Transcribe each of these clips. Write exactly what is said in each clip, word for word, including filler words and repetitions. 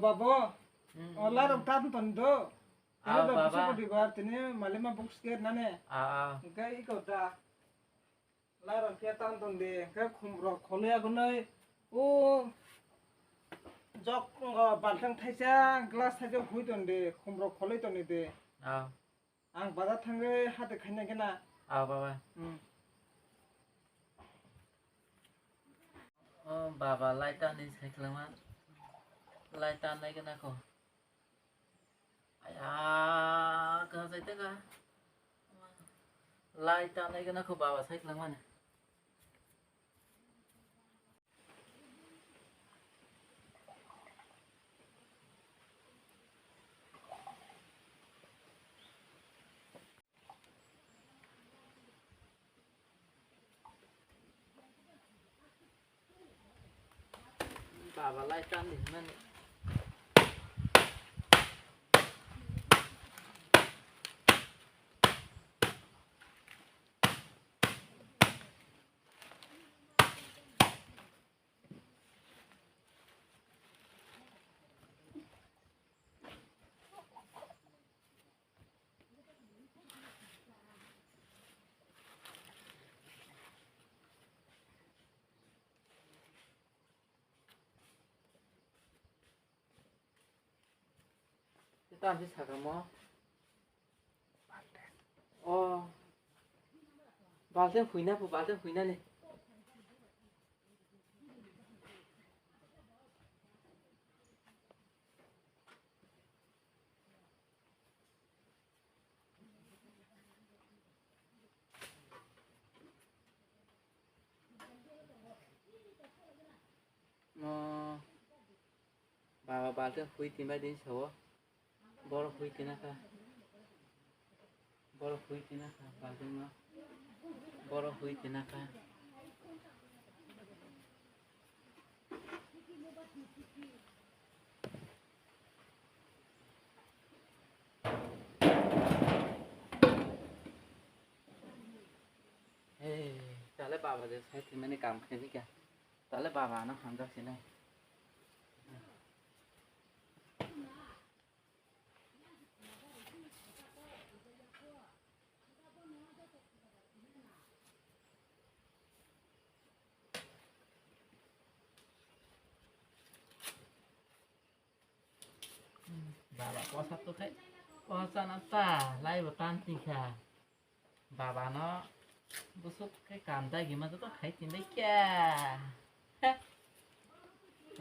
Babo, hmm, o larok tam ton do. Ah, tini ba baba. Bisukudibar, tini malima books gate nane. Ah, ah. Hingke iko da. Larok khe tam ton de, hingke khumrok kholoi agonoi. O jok, o baltang thaisa, glass thaisa hui ton de, khumrok kholoi ton de. Ah. Ang bazar thangwi hati khaina gana. Ah, baba. Hmm. O baba, light tani sai khwlangma. Light tanai gana kho. Aya, kha sai tega. Light tanai gana kho baba sai khwlangmani. Baba light tan di mani. Tamo se sakamo. O. Balteng huina pho, balteng huina ni. No. Baba balteng hui tinbai din sao. Borok hui tina kha. Borok hui tina kha balteng no. Borok hui tina kha. Hey, tale baba je sai tinmani kam khaini kya. Tale baba no hamjak sinai. Baba kosa to khai, kosa na ta, lai bo tan ti kha. Baba no busuk khe kam dagi ma joto khai tin dai kya. He.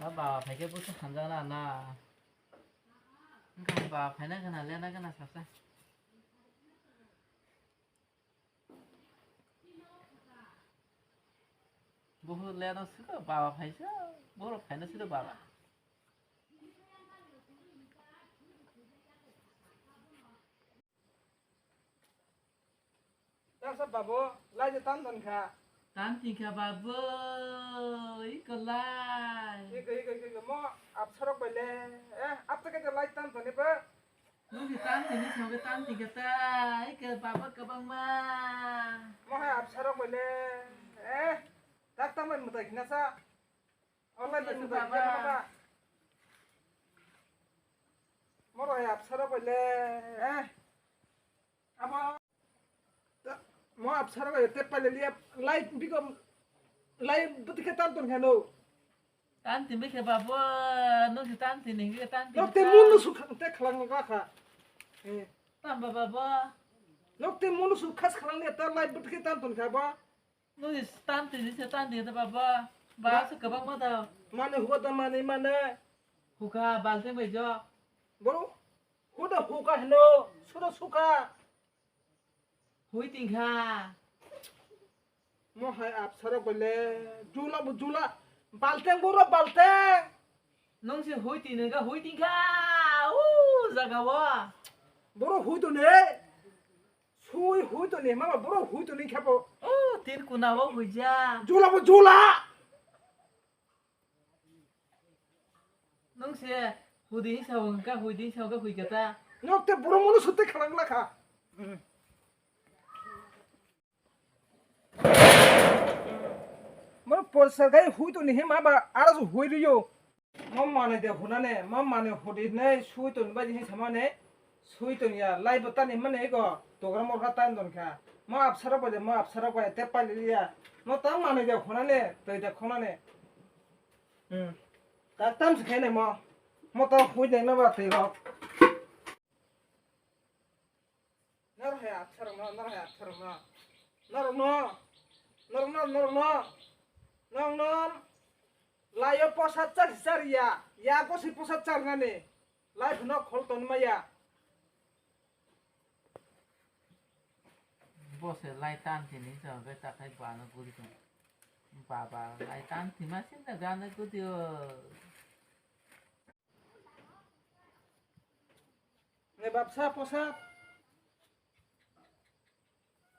O baba phai khe busuk hamjak na na. Wngkha baba phai na gana le na gana sasa. Buhu le no siko baba phai sa. Borok phai no siko baba. Tasa babu, lai je tan ton kha. Tan tin kha babu, iko lai. Iko, iko, iko, iko, mo apsarok bai le, eh, apta ke lai tan ton iba. Nung si tan tin ni songe tan tin kha ta, iko baba kabang ma. Mo hai apsarok bai le, eh, tak tang bai mutai khna sa. Online bai mutai khna ma ba. Mo hai apsarok bai le, eh. Abo ta-, mo apsarok bai te paile liya, lai biko, lai bwtwi khe tan ton khe no. Tan tin bikhe babu, nung si tan tin hingke tan tin. Nok te ta. Munu su khang te khalang ga kha. Eh. Tam ba babu. Nok te munu su khas khalang liya ta lai bwtwi khe tan ton kha ba. Nung si tan tin se tan tin ta babu. Ba. Ba su kabang ma da. Mane huka ta mane mane. Huka balteng bai jo. Boro. Huda huka hino, suda suka. Hui tingkha. Mo hai apsarok bole, jula bo jula. Balteng boro balteng. Nung si hui tingkha, hui tingkha. U jaga wo. Boro hui to ne. Sui hui to ne, mama boro hui to ne khapo. U tin kuna wo hui ja. Jula bo jula. Nung se hudi sa wngka, hudi sa wngka hui kata. Nok te borok mono sute khalang lakha. Mo por sargai hui to ni hima ba ara hui riyo. Mo manwi de hunane, mo manwi hudi hinai sui ton bai hinai samane, sui ton ya, lai bo tani mane go, togra morga tan don kha. Mo apsara bai de, mo apsara bai te pai li ya. Mo ta manwi de hunane, tei de khonane. Hmm. Ta tam se khene mo. Mo ta hui de na ba tei rok. Norok hai apsarokno, norok hai apsarokno. Norokno, norokno, norokno. Nokno laio posat chari chari ya. Ya gosi posat charnani. Lai phano khol ton maya. Bose lai tan tini chwng khe takhai bana guri tong. Baba lai tan tima sinda gana gudi o. Ne bapsa posa.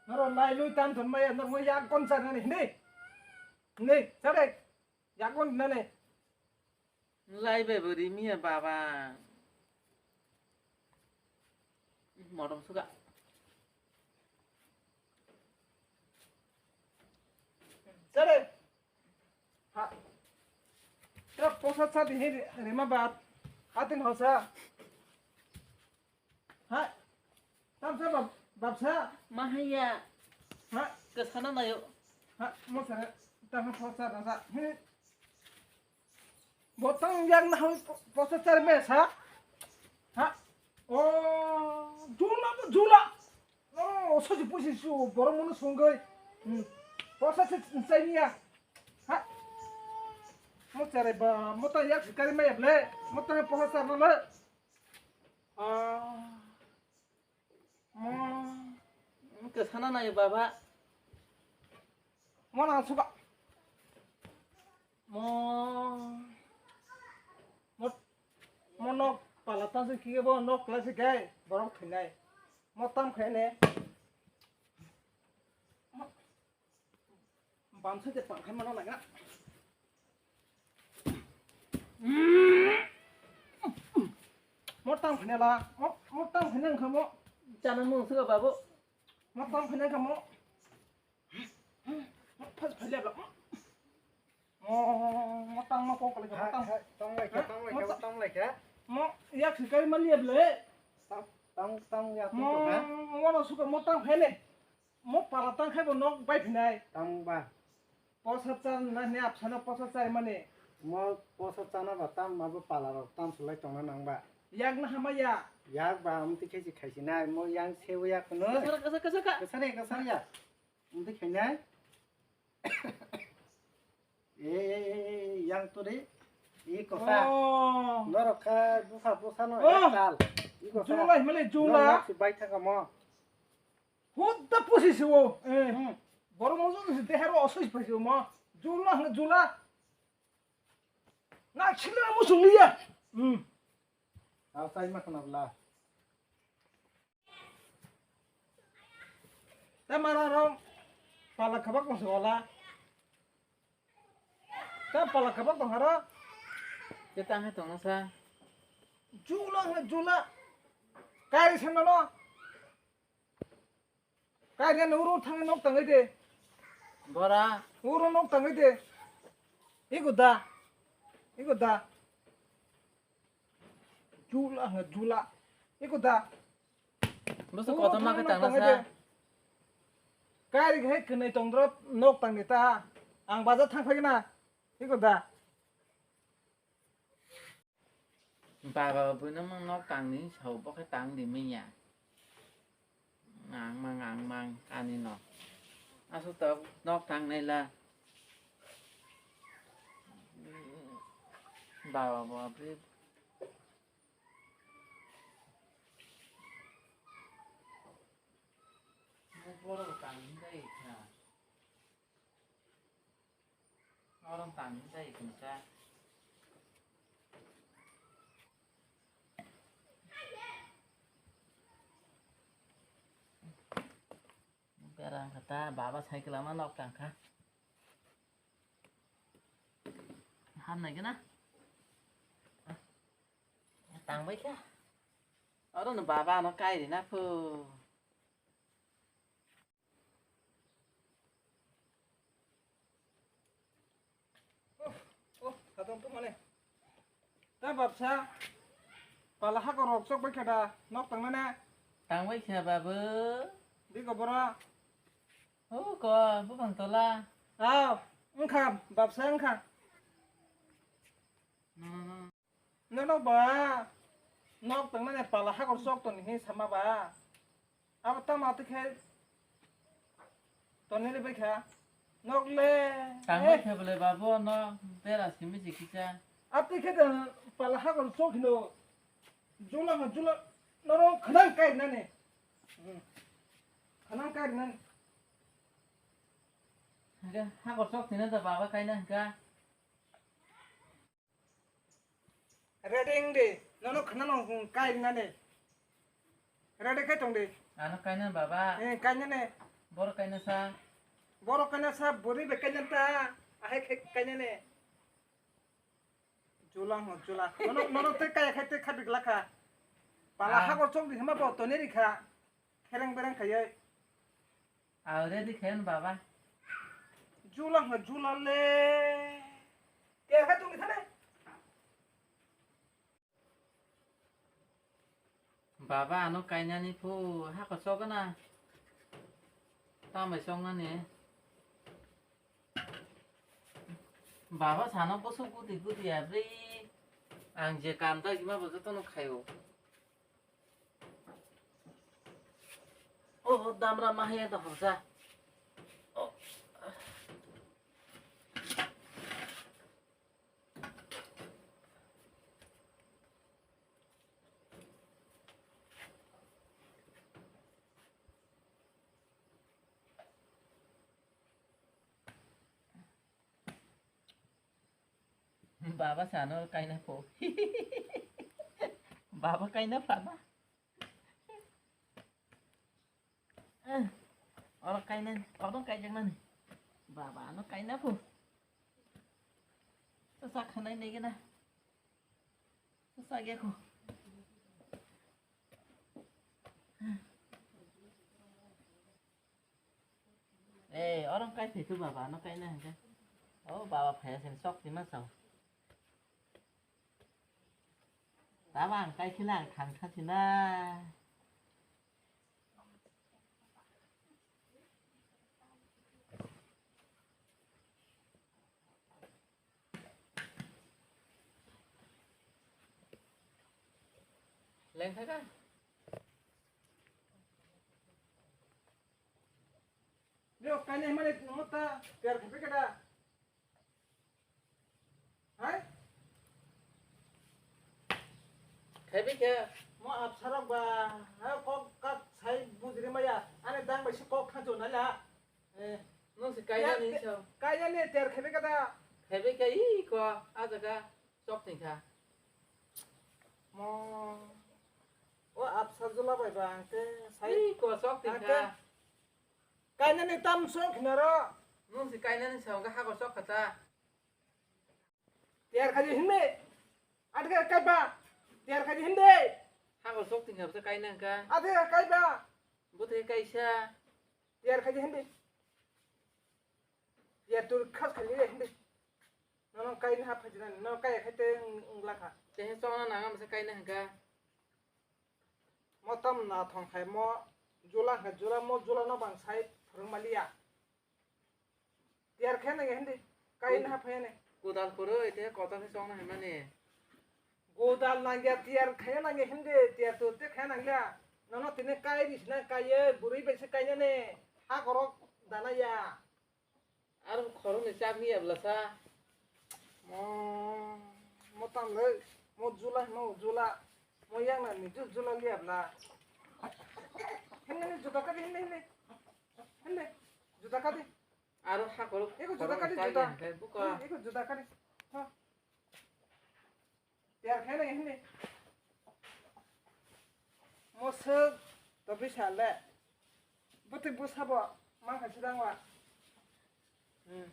Noro lai lui tan ton maya noro yak kon sa nani hindi. Hindi, sare. Yak kon nani. Lai bai bori miya baba. Motom suka. Sare. Ha. Tra posa sa di he rima bat. Hatin hosa. Ha. Tamsa bab babsa. Mahaya. Ha. Kesana nayo. Ha. Mo sare. Tamsa posa rasa. He. Botang yang na hoi posa char me sa. Ha. O jula jula. O soji pusi su borok mono songoi. Hmm. Posa se chai niya. Ha. Mo chare ba mo ta yak sikari me ble. Mo ta posa char na le. Ah. Mo. Kesana nayo baba. Mo na suka. Mo, mo, mo nok pala ta se khe bo nok kla se gai borok thwinai. Mo tam khai ne. Mo, bam se te pang khai mano laga. Mo tam khai ne la, mo, mo tam khai ne kha mo. Chana mo se babu. Mo tam khai ne kha mo. Phas phas liya bla. Mo, mo tang ma kok kali ka, mo tang. Tang lai ka, tang lai ka, tang lai ka. Mo yak si kai ma liya ble. Tang, tang, tang ya, mo, tang ka. Mo no suka mo tang phai le. Mo para tang khai bo nok bai phinai. Tang ba. Posa chan na ne apsana posa chai mani. Mo posa chana ba tam ma bo pala rok tam sulai tong na nang ba. Yak na hama ya. Yak ba am ti khai si khai si nai mo yang se yak no. Kasa, kasa, kasa ka. Kasa re, kasa ya. Wngtwi khainai. E, e, e, e, yang turi. E kosa. Oh. Norok kha bupha bwsano. Oh. Ektal. E kosa. Jula himale jula. Norok si bai thangamo. Hudda pusi si o. Eh. Hmm. Borok mojong si dehero osoi si paisi mo. Jula hang jula. Na chila mo sungliya. Hmm. Asai ma khna bla. Ta mara ro pala khabak tong se wala. Ta pala khabak tong haro. Ke tang he tong sa. Jula he jula. Kai se no no. Kai ni uro thang nok tang de. Bora. Uro nok tang de. Iku da. Iku da. Jula he jula. Iku da. Bwswk kotorma khe tangna sa. Kari khe kwnwi tongdrop nok tangni ta. Ang bazar thang phai na. Iko da. Baba buino mang nok tangni sao bo khe tang di miya. Ngang mang ngang mang ani no. Aswk tok nok tangnai la. Baba bo abri. Borok tang hinjai kha. Norok tang hinjai kha. Berang kata baba cycle ama nok tang kha. Ham nai gana. Tang bai kha. Oro no baba no kai ri na phu. Oh, oh, hatong tu mane. Bapsa, pala hakor rok chok bai kha da, nok tang nane? Tang bai kha babu. Di ko boro? O ko, bupang tola. Aw, wngkha, bapsa wngkha. No, no, no. Nono ba, nok tang nane pala hakor chok tong hi sama ba. Abo tamo twi khe tonwi rwbaikha. Nok le. Tangwi eh, khe bwle babo no bera simi se kisa. Atwi khe tong pala hakor chok hino. Jula ma jula. Norok khwnang kai nani. Hmm. Khwnang kai nani. Hake hakor chok thina da baba kaina hwnkha. Ready wng di, nono khwnano hwn kai rwnani. Ready khe tong di. Ano kainani baba. Eh, kainani. Borok kaina sa. Borok kaina sa, bwrwi bai kaina ta. Ahai khe kainani. Jula hwn jula. Nono, nono tei kaya khai tei khabik lakha. Pala ah, hakor chok di hima bo tonwi rikha. Khereng bereng khaiwi. Aw, ready khayan baba. Jula hwnkha jula le. Kaya kha tongwi thane. Baba ano kainani phu hako chokna. Tambai choknani. Baba sano bwswk gudi gudi abri. Ang je kam tagima bo jotono khaio. Oh, damra ma haya da horsa. Oh. Baba sano kaina pho. Baba kaina phana. Eh, oro kaina, kodon kaijaknani. Baba ano kaina pho. Sa khanai nai gana. Sa ge ko. Eh, orang kai itu baba, ano kai na hingga. Oh, baba phaya sen sok di masau. Baba ang kai sila ang thang tha sila. Lengkha ka? Yo, kanya himani mota, tiar khape kada. Hai? Khape khe? Mo apsarok ba, ha kok kak sai bujri maya, ane dang bai si kok khanjo nala. Eh, nung si kainani so. Kainani tiar khape kada. Khape khe i ko, a jaga. Chok twi kha. Mo. O apsa jula bai ba ang te sai. Ui, ko chok twi kha. Kainani tam sok hinaro. Nung si kainani sa hwnkhe hakor chok kha ta. Tiyar khaji himbe. Adga kaiba. Tiyar khaji himbe. Hakor chok twi kha bwsa kaina hwnkha. Adga kaiba. Bwtwi kaisa. Tiyar khaji himbe. Tiyar tur khas khaji himbe. Nono kaina ha phajinani, nono kaya khai te wng-, wngla kha. Tehe chongna nang ang bwsa kaina hwnkha. Mo tam na thong khai mo jula hwnkha jula, mo jula no bang sai phwrwng maliya. Tiyar khe nang hindi, kaina ha phayani. Kudal kwrwi te kotor khe chongna hwnmani. Kudal nangya tiyar khe nangya hindi, tiyar tu te khe nangya. Nono tini kai ri sina kaiye, bwrwi bai se kainani. Ha korok dana ya. Aro khoroknwi chak ni ebla sa. Mo, mo tam le, mo jula, mo jula. Mo yang na ni ju-, jula li ebla. Hindi, hindi, juda kadi, hindi, hindi. Hindi, juda kadi. Aro ha khorok, eko juda khorok kadi, chak juda. Ni hwnkhe buka. Eko juda kadi. Ha. Tiyar khe nang hindi. Mo swk to bisa le. Bwtwi bwsa bo ma kha sidang wa. Hmm.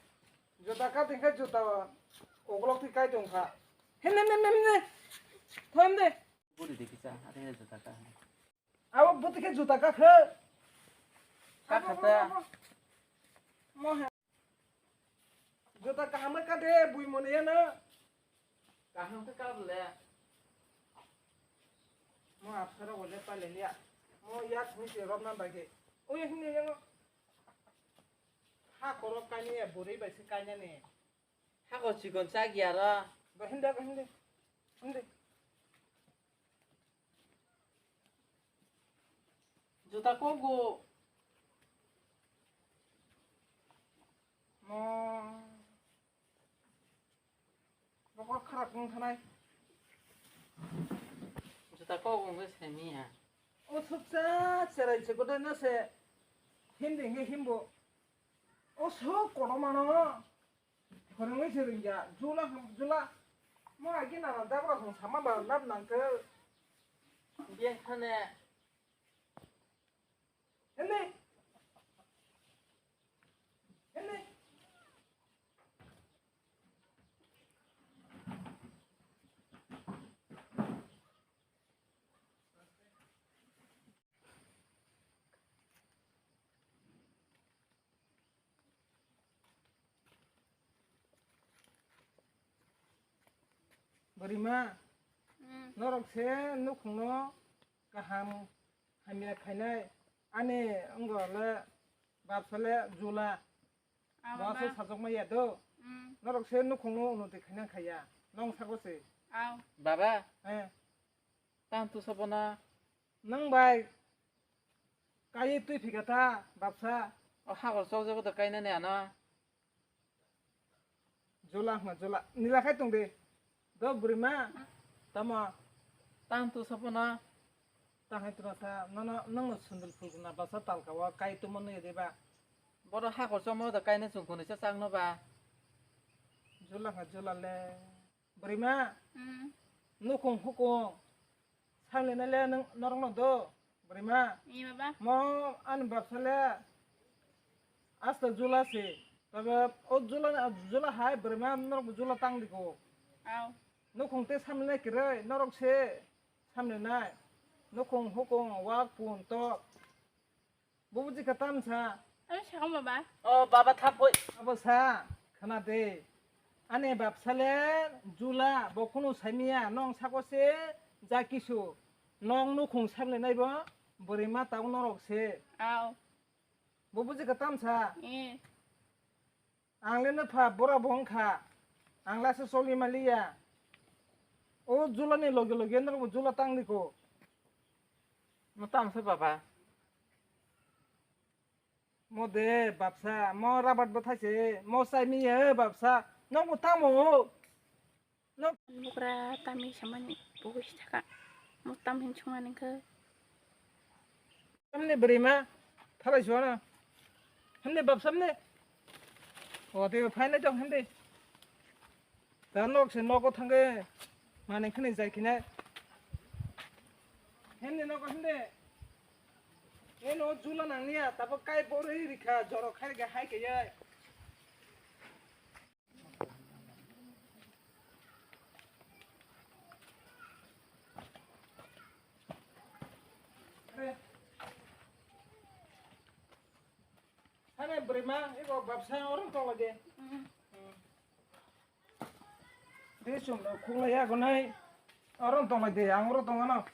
Juta ka tong kha juta o. Uklok twi kai tong kha. Hindi, hindi, hindi, hindi. Thom de. Budi de kisa, ate juta ka. Abo bwtwi khe juta kakha. Kakha ta. Mo he. Juta kaham kha de bui mone ya na. Kaham khe ka bole. Mo apsara wale pale liya. Mo ya thung si rob na bagi. O ya hindi yang. Ha korok kanya ya buri bai si kanya ni. Hako chikon chak ya ra. Ba hindi, ba hindi. Hindi. Juta kogo. Mo. Bokol kharak wng thanai. Juta kok wngwi semi ya. O suksa cherai se godai no se. Hindi hingi himbo. O sok kono mano. Phwrwngwi se rwngya. Jula, jula. Mo agi nana dabra song sama ba lab nangkhe. Biya khane. Hindi. Hindi. Bwrwima, hmm, norok se nukhungno kaham hamya khainai, ani wngole bapsale jula. Ah, bo aswk baba. Sajwkma ya do. Hmm. Norok se nukhungno unnoti khaina khaiya. Nong sago se. Aw. Baba. Eh. Tang tu sabona. Nwng bai kaiwi twi phika ta, bapsa. O hagor chokjago da kainani ano. Jula hwna jula. Nila khai tong de. Do bwrwima. Tamo. Tang tu sapono. Tang hai tuna sa. Nono, nwngno sundul phulguna basa talka o kai tumo nwi de ba. Bodo hagor chomo da kaina chungkuni cha changno ba. Jula hwna jula le. Bwrwima, hmm, nukhung hukung samlina le nwng norokno do, bwrwima. Ee, baba. Mo ani bapsa le asta jula se. Tobe o jula, jula hai bwrwima norok jula tang di ko. Aw. Nukhung te samlina kwrwi norok se samlinai. Nukhung hukung wak pun tok. Bo buji ka tam sa? Ano sakang baba? O baba thapoi. Abo sa, khna de. Ani bapsale jula, bo kunu saimiya, nong sako se ja kisu. Nong nukhung samle naibo, bwrwima tau norok se. Aw. Bo buji ka tam sa? Eh. Ang le no pha bora bo wngkha. Ang lasa choli maliya. O jula ni loge loge norok bo jula tang di ko. Mo tamo se baba. Mo de bapsa, mo rabat bo thaise, mo chai mi ye bapsa. Nokbo tamo. Nok. Bugra tami samani bugui saka. Mo tam hin chunga ningkhe. Samne bwrwima, thalai suana. Hamne bap samne. O, tei phainai tong hamde. Ta nok se nogo thangke. Mane khani jai khinai. Hamne nogo hamde. Eno jula nangniya, tabo kai borwi rikha, joro khairikha hai khe yai. Hane bwrwima, ego bapsa oro tongla de. Mm. Mm. De chum no khulai ya gonai. Oro tongla de, ang oro tongano.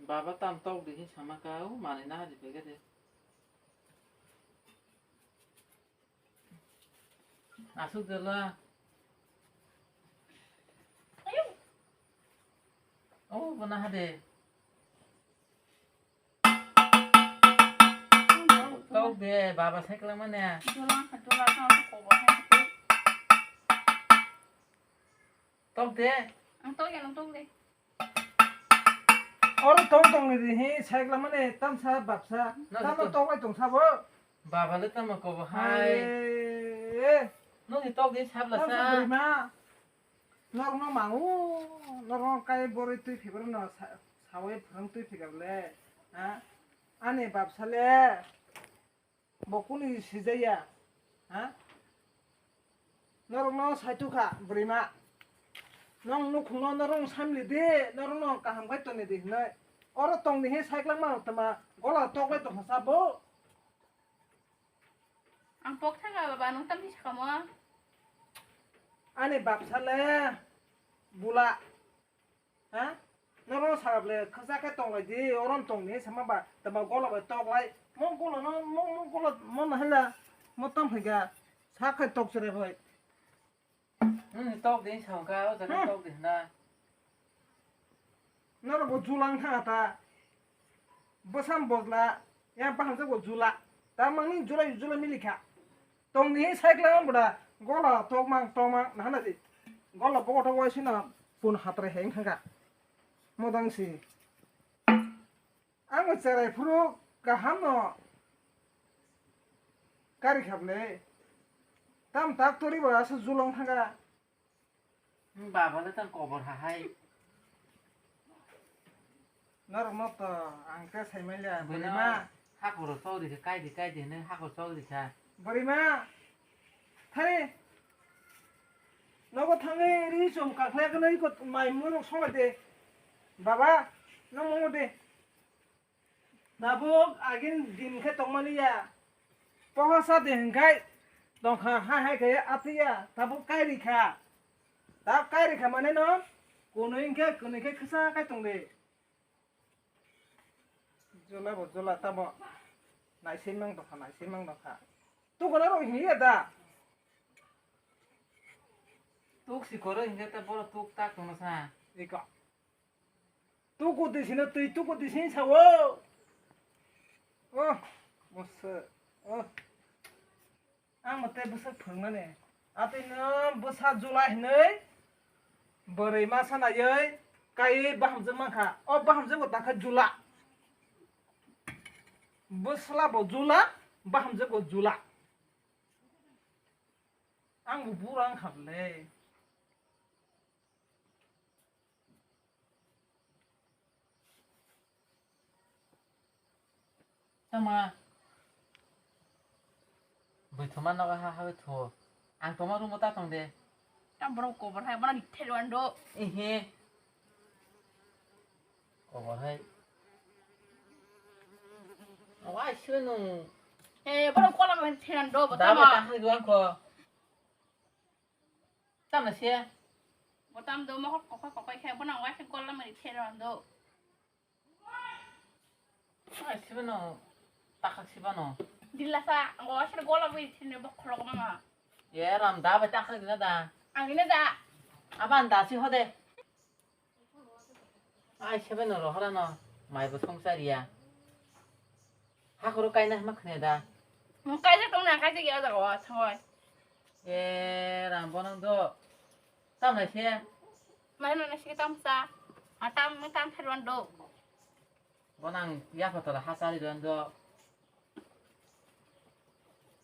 Baba tam tok di hin sama ka, o mani na di pege de. Asuk de la. O bona ha de. Tok de, baba sai klang mane. Dola, dola, tang ko ba ha. Tok de. Ang tok ya, ang tok de. Oro tong tong ni di hi, cycle mane tamsa bapsa. Na tamo to. Tok lai tong sabo. Baba le tamo ko bo hai. Hai. No ni tok de sabla sa. Tamsa bwrwima. Norok no mangu. Norok no kai boroi twi phibro no sa-, sawi phwrwng twi phikar le. Ha? Ani bapsa le. Bo kuni sijaya, ha? Norokno saitukha bwrwima. Nong nukhungno norok samli di, norokno kaham khai tongni di hinwi. Oro tongni hi saiklangma tama gola toklai tongkha sa bo. Ang pok thangkha baba, nwng tamni sakamo. Ani bapsa le bula. Ha? Norok sakha ble khasa khe tong lai di, orom tong ni sama ba, tama gola bai tok lai. Mo gola no, mo, mo gola, mo na hala, mo tam hai ga, sa khai tok chere bai. Hmm, tok di sa ka, o jaga Hmm. tok di na. Norok bo julang tha ta. Bwsam bojla, ya baham se bo jula. Ta mangni jula, jula milikha. Tongni cycle ang boda, gola tokmang, tokmang, nahana di. Gola bogo tok waisino pun hatre heng thangkha. Modang si. Ang cherai phuru kaham no kari khable. Tam tak tori ba asu julong thangkha. Hmm, baba le tang kobor ha hai. Norok no to ang khe sai mai le, Bwino bwrwi ma. Hakoro chok rikha, kai di, kai di hwnwi hakoro chok rikha. Bwrwi ma. Thari. Nogo thangwi ri chum kakhlai khe nai ko mai mui rok song de. Baba, nang mo de. Tabuk agin din khe tongmaliya. Pohor sa de hwnkhai tongkha, hai hai khe athiya. Tabuk kairi kha. Tab kairi kha mane no kunui hwnkhe kunui khe khwsa khai tongdi. Jola bo jola tamo. Naising mang tongkha, naising mang tongkha. Tukuna rok hiya da. Tuk si koro hingke ta boro tuk tak tongna sa. Iko. Tuku di sino tui tuku di sini sawo. Oh, musa. Oh. Ang mate bwsa phwrwngmani. Atwino bwsa jula hinwi bwrwi masa naiwi kaiwi bahamjwk mankha. O bahamjwk bo takha jula. Bwsla bo jula, bahamjwk bo jula. Ang bo bura wngkha bwle. Tama. Bui thuma nogo ha ha thu. Ang toma room ta tong de. Tam borok kobor hai, bono ni thelo ando. Ehe. Kobor hai. Wai sunu. Eh, borok kola ma thelo ando, bo Da ba tama. Ta hai duan ko. Tamna se. Bo tam do mo kokoi kokoi khai, bono wai khe kola ma thelo ando. Ai, sibano, takhak sibano. Dilasa, ang waisir gola bui thini bokhorok mama. Ye, ram da bai takhak dina da. Ang dina da. Aban da si hode. Ai, sibano rohorano, mai bo songchar ya. Hakhoro kaina hima khne da. Mo kaisa tong na, kaisa ya da wa thoi. Ye, ram bonang do. Tamna se. Mai mana si tamsa. Atam, tam therwan do. Bonang ya photo la hasari don do.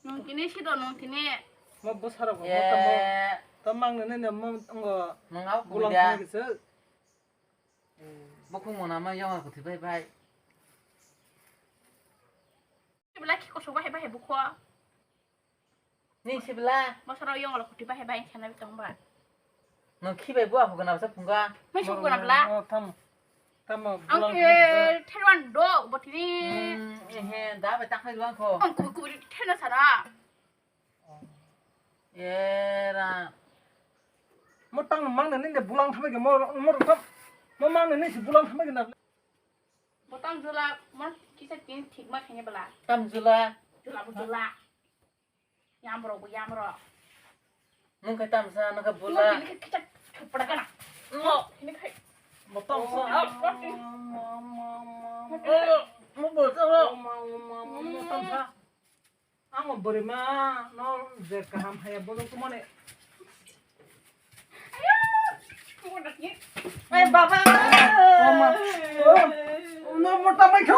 Nung kini si do, nung kini. Mo bwsarok bo Ye. Mo tamo, to mang nene ne mo ngo Nung au bulang kuya. Thang gese. Bukung mona ma yong aku thibai bai. Sibla ki koso bahai bahai bukho. Ning sibla. Bosoro yong lo kuti bahai bahai sana bitong ba. Nung khibai bua hukuna basa phunga. Mai sukuna bla. Oh, tam. Tam, Ang bulang ke thangsa. Therwan do botini. Hmm, ehe, da bai takhai luang kho. Ang kubi kubi therna sana. Era. Mo tang mang nene bulang thamai ke mo, mo tam. Mo mang nene si bulang thamai ke na. Botang jula, mon kisa tin thik ma khanya bala. Tam jula. Jula bo jula. Yamro bo yamro. Nung khe tamsa, nung khe bula. Nung khe kisa thupra kana. Mo. Ini khai. Botang sa. Oh, oh, oh. Eh, mo botang sa. Mo tamsa. Amo bwrwima no je kaham haya bodo kumane. Ai baba. Oma. Oh, no mota mai kho.